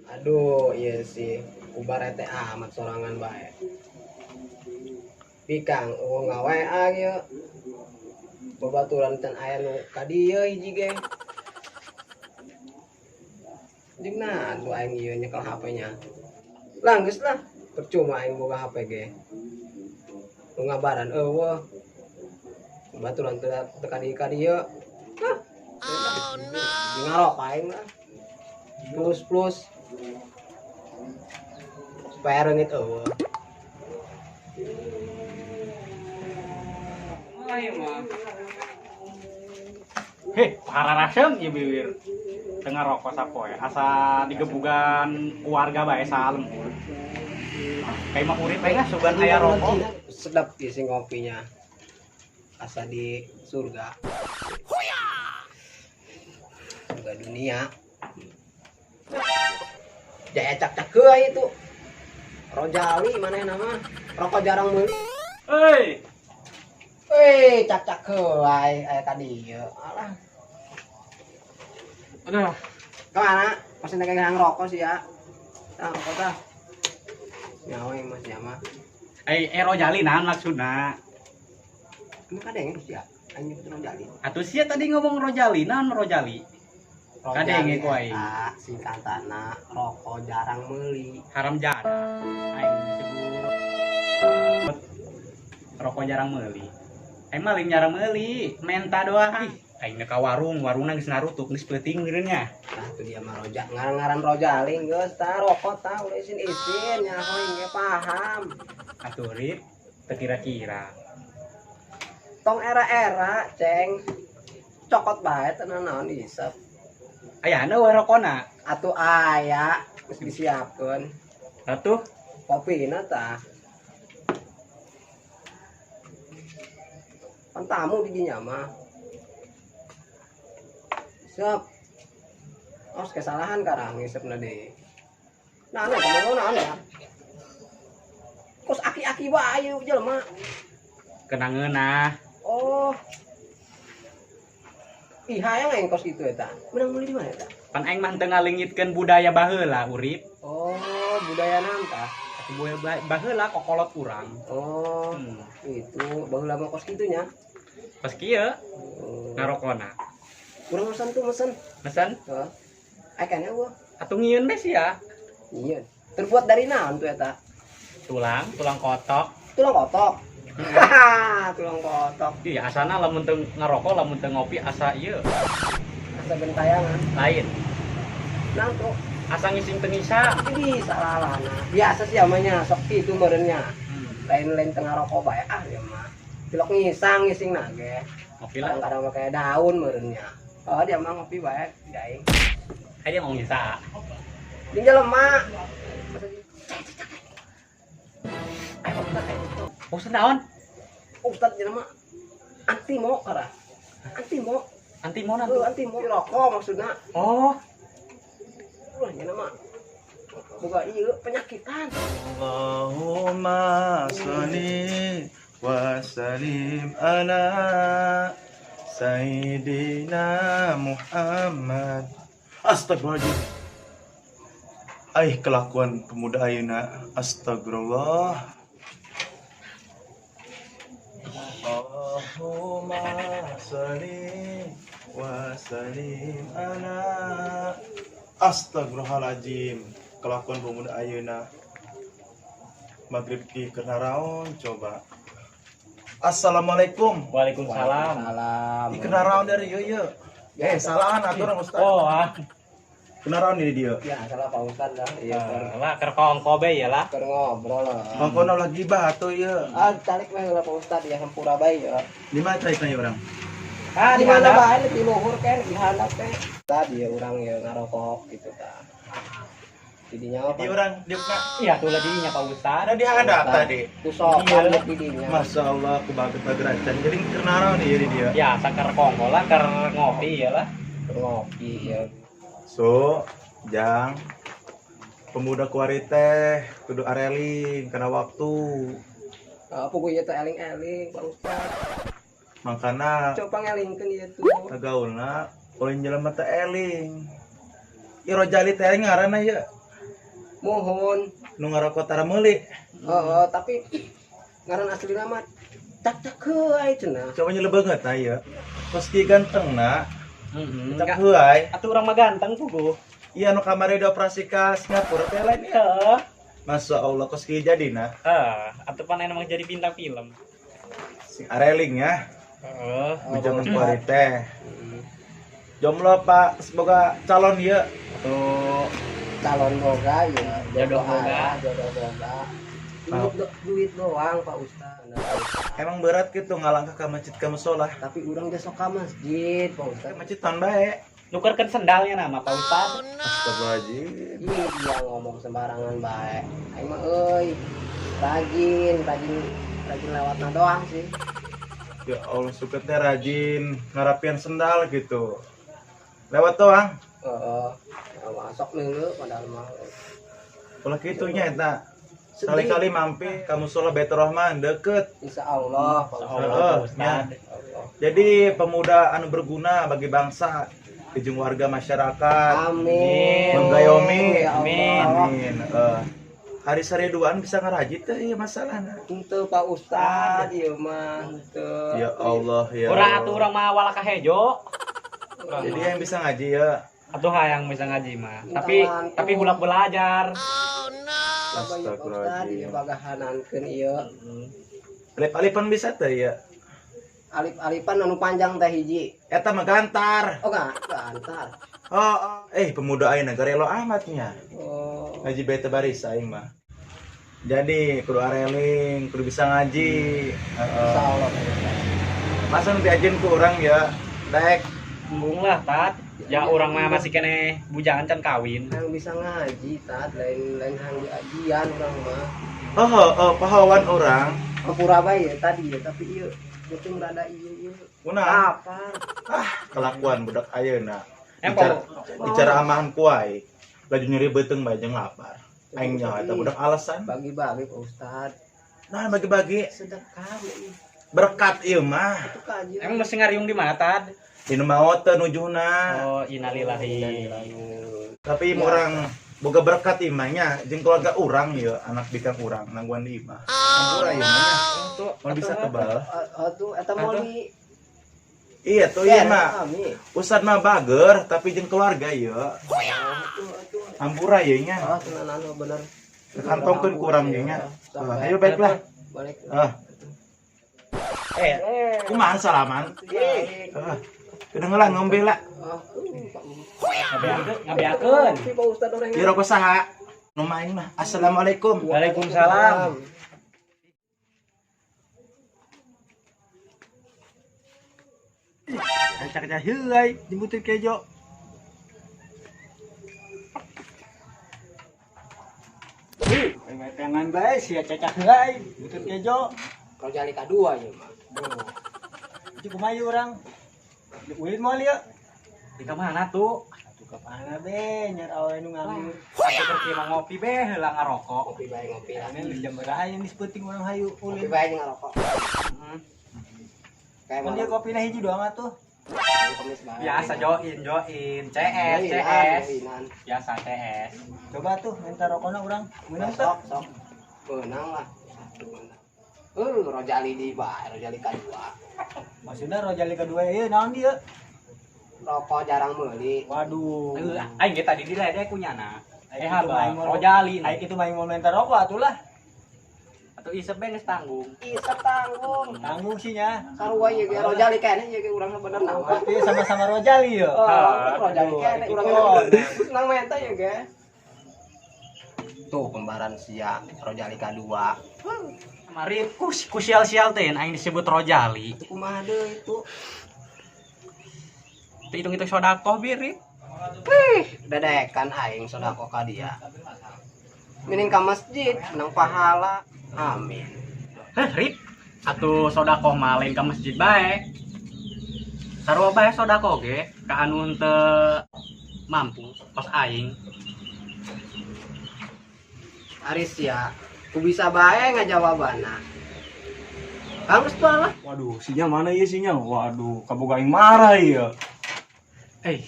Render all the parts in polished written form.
Aduh, iya sih. Ubar teh amat sorangan bae. Bikang eueuh nga-WA ieu. Babaturan can aya nu ka dieu hiji ge. Jeung naon tuh aing ieu nyekel HP-nya. Lah geus lah, percuma aing boga HP ge. Nu ngabaran eueuh. Babaturan teu teu ka dieu ka dieu. Lah. Oh no. Ngarok aing lah. Plus plus supaya reungit eueuh. Ayo mah. Heh, pararaseum ieu bibir. Tengah rokok sapoe, asa digebugan keluarga bae salembur. Kayak mah urip aing ah sugan aya rokok. Sedap isi ngopinya. Asa di surga. Surga dunia. Jaya cak cak itu. Rojali mana nama? Rokok jarang meuli. Hei, Weh, cak cak heula aya tadi ieu. Alah, aduh, kemana? Pasti nek rokok sih ya. Tah rokok tah. Nyawa yang mas mah. Eh, eh Rojali naon maksudna? Emang kadang terus ya. Aing nyebut Rojali. Atuh sia tadi ngomong Rojali, naon Rojali? Kadenge ku aing. Eta singkatana rokok jarang meuli. Haram jadah. Aing disebut rokok jarang meuli. Aing mah lain jarang meuli, menta doang. Ih, aing ka warung, warungna geus narutup, geus peuting meureun nya. Tah tuh dia mah roja ngaran-ngaran Rojali geus tah rokok tah ulah isin-isin nyaho ge paham. Atuh rip, teu kira-kira. Tong era-era ceng cokot bae teu naon isep. Ayana we rokona. Atuh aya geus disiapkeun. Atuh, Kopina tah. Pan tamu di dinya mah. Siap. Awas kesalahan karang ngisepna deui. Nah, nah, kumaha naon ya? Kos aki-aki bae jelema. Kena ngeunah. Oh. Ih, hayang aing kos kitu eta. Menang meuli di mana eta? Pan aing mah teu ngalengitkeun budaya baheula urip. Oh, budaya naon tah? Atuh budaya baheula kokolot urang. Oh, itu baheula mah kos kitu nya. Pas kieu Oh. ngarokona. Urang mesen tuh mesen. Mesen? Heeh. Aya kan eueuh. Atuh ngieun be sia. Iya. Terbuat dari naon tuh eta? Tulang, tulang kotok. Tulang kotok. Hahaha, tulang kotok. Iya, asana lamun teu ngarokok, lamun teu ngopi asa ieu Asa gentayangan. Lain. Nah, tuh. Asa ngising teu ngisang. Ini salah nah. Biasa sih amanya sok kitu meureunnya. Lain-lain tengah rokok bae ah ya mah. Tilok ngisang ngising nage. Ngopi lah. Kadang-kadang make daun meureunnya. Oh, dia mah ngopi bae, daing. Ayo dia mau ngisang. Jeung jelema. Ayo, Ustad, ayo, Ustad. Ustad naon? Ustad jelema antimo kara. Antimo. Antimo naon? Heuh, antimo rokok maksudna. Oh. Ulah nya mah. Boga ieu penyakitan. Allahumma sholli wa sallim ala Sayyidina Muhammad. Astagfirullahaladzim. Aih, kelakuan pemuda ayeuna. Astagfirullah. Allahumma sholli wa sallim ala. Astagfirullahaladzim. Kelakuan pemuda ayeuna. Maghrib ki keur naraon coba. Assalamualaikum. Waalaikumsalam. Waalaikumsalam. Ih, keur naraon dari ieu ieu. Eh, salahan atuh urang Ustaz. Oh, ah. Keur naraon di dieu. Ya, salah Pak Ustad lah. Iya, keur Lah keur kongko be ya lah. keur ngobrol lah. Kongkono lagi gibah atuh ieu. Ah, calik mah heula Pak Ustad ya hampura bae ya. Di mana caritna ieu urang? Ah, Di mana bae di luhur kan, di handap kan. Tadi ya urang ya ngarokok gitu ta. Didinya apa? Di urang diukna. Iya, tuh lagi nya Pak Ustad. Ada di handap tadi. Ku sopan Iya. di dinya. Masya Allah, aku bagus-bagus acan. Jadi keur naraon ieu di dieu. Ya, sakar kongko lah, keur ngopi ya lah. Keur ngopi ya. So, jang pemuda kuari teh kudu areling karena waktu. Apa gue teh eling-eling Pak Ustad. Makana Coba ngelingkeun ieu tuh. Kagaulna ulin jelema teh eling. Ieu Rojali teh ngaranna ieu. Mohon. Nu ngarokok tara meuli. Heeh, tapi ngaran aslina mah cak cak heuay cenah. Coba nyele banget nah ieu. Kos kieu gantengna, Heeh. cak heuay. Atuh urang mah ganteng puguh. Iya nu kamari dioperasi ka Singapura teh lain ya. Heeh. Masya Allah kos kieu jadina. Ah, atuh pan emang jadi bintang film. Sing areling ya. Heeh. Jangan kuari teh. Jomblo Pak, semoga calon ieu. Atuh Calon boga ya, Jodoh boga. Jodoh boga. Duit, duit doang Pak Ustaz. Emang berat gitu ngalangkah ke masjid ke musola. Tapi urang ge sok ka masjid, Pak Ustaz. Ke masjid tahun bae. Nukerkeun sendalnya nama Pak Ustaz. Astagfirullahaladzim. Ih, dia ngomong sembarangan bae. Aing mah euy, rajin, rajin, rajin lewatna doang sih. Ya Allah, suka teh rajin ngarapian sendal gitu. Lewat doang. Heeh. Nah, masuk neuleu padahal mah. Ulah kitunya eta. Sedih. Kali-kali mampir ka musola Baitur Rahman deket. Insya Allah, Pak Ustaz. Insyaallah, Pak Heeh, Ustaz. ya. Allah. Jadi pemuda anu berguna bagi bangsa, jeung warga masyarakat. Amin. Menggayomi. Ya Allah. Amin. Amin. Hari sariduan bisa ngarajit teh ieu masalahna. Henteu Pak Ustaz, ieu mah henteu. Ya Allah ya. Urang atuh urang mah wala kahejo. Urang Jadi mah. yang bisa ngaji ya. Atuh hayang bisa ngaji mah. Minta Tapi bantu. tapi hulak belajar. Coba ieu Pak Ustaz, ieu bagahanankeun ieu. Alip-alipan bisa teh ya. Alip-alipan anu panjang teh hiji. Eta mah gantar. Oh enggak, antar. Oh, oh. Pemuda ayeuna garelo amatnya. Oh. Ngaji bae teu baris aing mah. Jadi kudu areling, kudu bisa ngaji. Heeh. Insya Allah Pak Ustaz. Masa nu diajeun ku urang ya. Daek Embung lah, Tat. Ya urang mah masih keneh bujangan can kawin. Yang bisa ngaji tat, lain lain hang diajian urang mah. Oh, oh, oh, pahawan urang. Hampura bae ya tadi ya, tapi ieu penting rada ieu ieu. Kunaon? Lapar. Ah, kelakuan budak ayeuna. Em, Bicara, bicara amahan ku aing. Laju nyeri beuteung bae jeung lapar. Aing nyaho eta budak alasan. Bagi-bagi Pak Ustaz. Nah, bagi-bagi Sedekah we. berkat ieu mah. Itu kaji. Emang mesti ngariung di mana, Tad? Dinu maot teu nujuna. Oh, innalillahi. Tapi ya. Orang boga berkat imahnya jeung keluarga urang ieu, anak bikang urang nangguan di imah. Hampura ieu mah nya. Tuh, Mun bisa kebal. Atuh eta moli. Iya tuh ieu mah. Kami. Ustad mah bager tapi jeung keluarga ieu. Atuh atuh. Hampura ieu nya. Ah, tenanan bener. Kantongkeun ku urang ieu nya. Ah, ayo baiklah. Balik. Ah. Kumaha salaman? Balik. Ah. Kedengeran ngombe lah. Ah, Ngabeakeun. Tapi Pak Ustaz orang Ieu rokok saha? Nu main mah. Assalamualaikum. Waalaikumsalam. Cak heulai jemputin kejo. Tangan bae sia cacak heulai jemputin kejo. Kalau jali kadua ya mah. Itu kumaha ieu urang? Ulin moal ieu. Di ka mana tuh? Atuh ka mana be nyar awe nu nganggur. Atuh keur mah ngopi be heula ngarokok. Ngopi bae ngopi lah. Ane geus jam baraha ieu geus peuting urang hayu Ngopi ulin. bae ngarokok. Heeh. Kayak Kan dia malam kopina hiji doang atuh. Kamis bae. Biasa join join CS Joinan, CS. joinan. Biasa CS. Coba tuh minta rokona urang. Meunang teu? Sok sok. Menang lah. Satu menang. Rojali di bae, rojali kadua. Maksudna rojali kedua ieu naon dieu? Rokok jarang meuli. Waduh. Heuh, aing ge tadi diledek ku nyana. Aing Eh kitu mah aing haba, mau- rojali. Aing kitu mah aing mau minta rokok atuh lah. Atuh isep be geus tanggung. Isep tanggung. Tanggung sih nya. Sarua ieu ge rojali keneh ieu ge urang sebenarna mah. Berarti sama-sama rojali ya. Oh, rojali keneh urang. Terus nang menta ya ge. Tuh kembaran sia rojali kadua. Mari ku sial-sial teh aing disebut rojali. Itu kumaha deui itu? Teu hitung-hitung sodakoh birit. Dedekan aing sodako ka dia. Mining ka masjid menang pahala. Amin. Heh, Rip. Atuh sodakoh mah lain ka masjid bae. Sarua bae sodakoh ge ka anu henteu mampu kos aing. Aris ya, ku bisa bae ngajawabana. Harus tuh lah. Waduh, sinyal mana ieu sinyal? Waduh, kaboga aing marah ieu. Eh.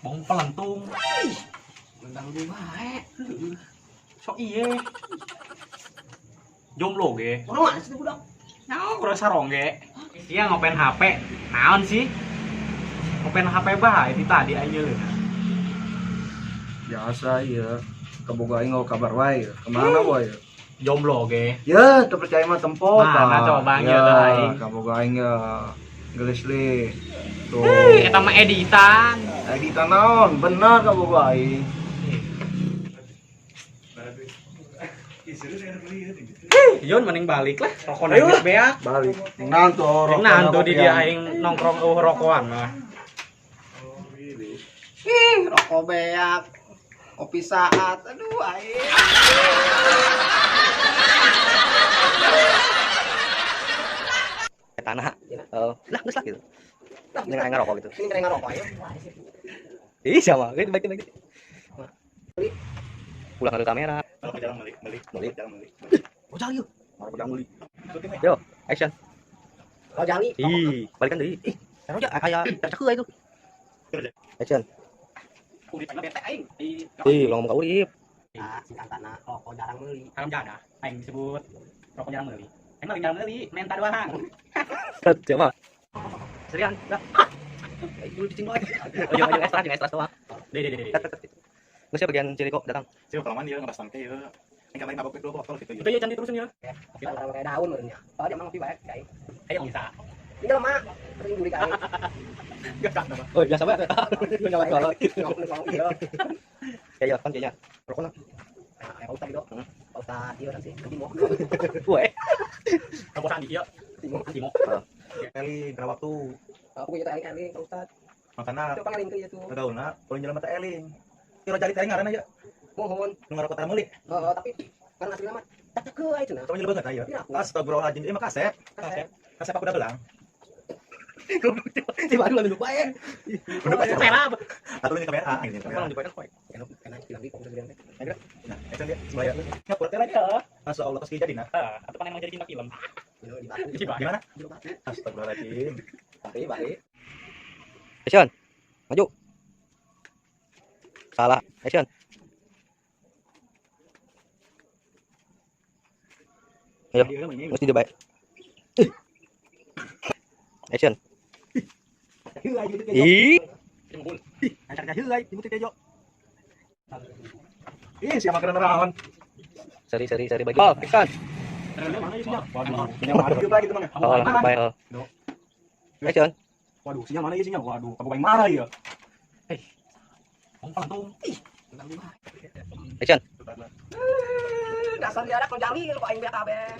Bong pelentung. Mendang lu bae. Sok iye. Jomblo ge. Orang mana sih budak? Nyaho kurang sarong ge. Sia ngopen HP. Naon sih? Ngopen HP bae di tadi aing nyeuleuh. Biasa ieu. Kaboga aing kabar wae. Kemana wae? Jomblo ge. Ya, teu percaya mah tempo. Mana coba ya, aing. Kaboga aing ya. Geus li. Tuh. Eta mah editan. Editan naon? Bener kaboga aing. Yon mending balik lah. Rokok geus beak. Balik. Nanto rokok. Nanto di dia aing nongkrong eueuh rokokan mah. Ih, rokok beak. Kopi saat. Aduh aing. Tanah. Lah geus lah gitu. Lah aing ngerokok gitu. Ini keren ngerokok ayo. Ih, sama. Gitu baik. Pulang ke kamera. Jarang beli. Jarang beli. Oh, jali yuk. Jarang beli. Yo, action. Oh, jali. Ih, balikan deui. Ih, taruh aja kayak cakeu itu. Action. Urip aing bete aing. Ih, ulah ngomong ka urip. Nah, singkat tanah rokok jarang meuli. Haram jadah, aing disebut rokok jarang meuli. Aing mah jarang meuli, menta doang. Coba. Serian, dah. Dulu cicing doang. Ujung-ujung ekstra doang. Deh. Geus ya bagian Ciriko datang. Sih kelamaan dia ngeras tangke ya. Ini kemarin mabok dua botol gitu. Itu ya cantik terusin ya. Oke, orang kayak daun menurutnya. Kalau dia emang ngopi bae, aing. Ayo bisa. Ini lemah, sering juri ka aing. Oh, biasa banget. Nyala nyala. Ya ya, kan kayaknya. Rokok lah. Nah, Pak Ustad gitu. Pak Ustad ieu sih, Timo. Weh. Rokok sandi ieu. Timo. Timo. Eling, kena waktu. Aku punya eling eling Pak Ustad. Makana Itu pangeling ke ieu tuh. gaulna, poin jalan mata eling. Kira jali teh ngaranna ya. Mohon. Nu ngarokok tara meuli. Heeh, tapi kan aslinya mah tak cekeu aja cenah. Coba nyelebet aya. Astagfirullahaladzim, ieu mah kasep. Kasep. Kasep aku udah belang. Goblok. Si baru lalu lupa ya. Udah pakai Kamera. Atau ini kamera, ini kamera. Kalau dipakai poe. Enak bilang di Pak Ustad bilang teh. Nah, action dia sebelah ya. Ngapur teh lagi. Masya Allah, terus jadi nah. Atau kan emang jadi cinta film. Di batu. Gimana? Astagfirullahaladzim. Bari, bari. Action. Maju. Salah. Action. Ayo, mesti coba. Action. Ih. Ih, siapa kena rawan? Seri bagi. Oh, action. Waduh, sinyal mana gitu mana? Oh, baik. Action. Waduh, sinyal mana ya sinyal? Waduh, kamu paling marah ya. Bong pelentung. Action. Dasar dia ada kalau jali lu aing beak kabeh.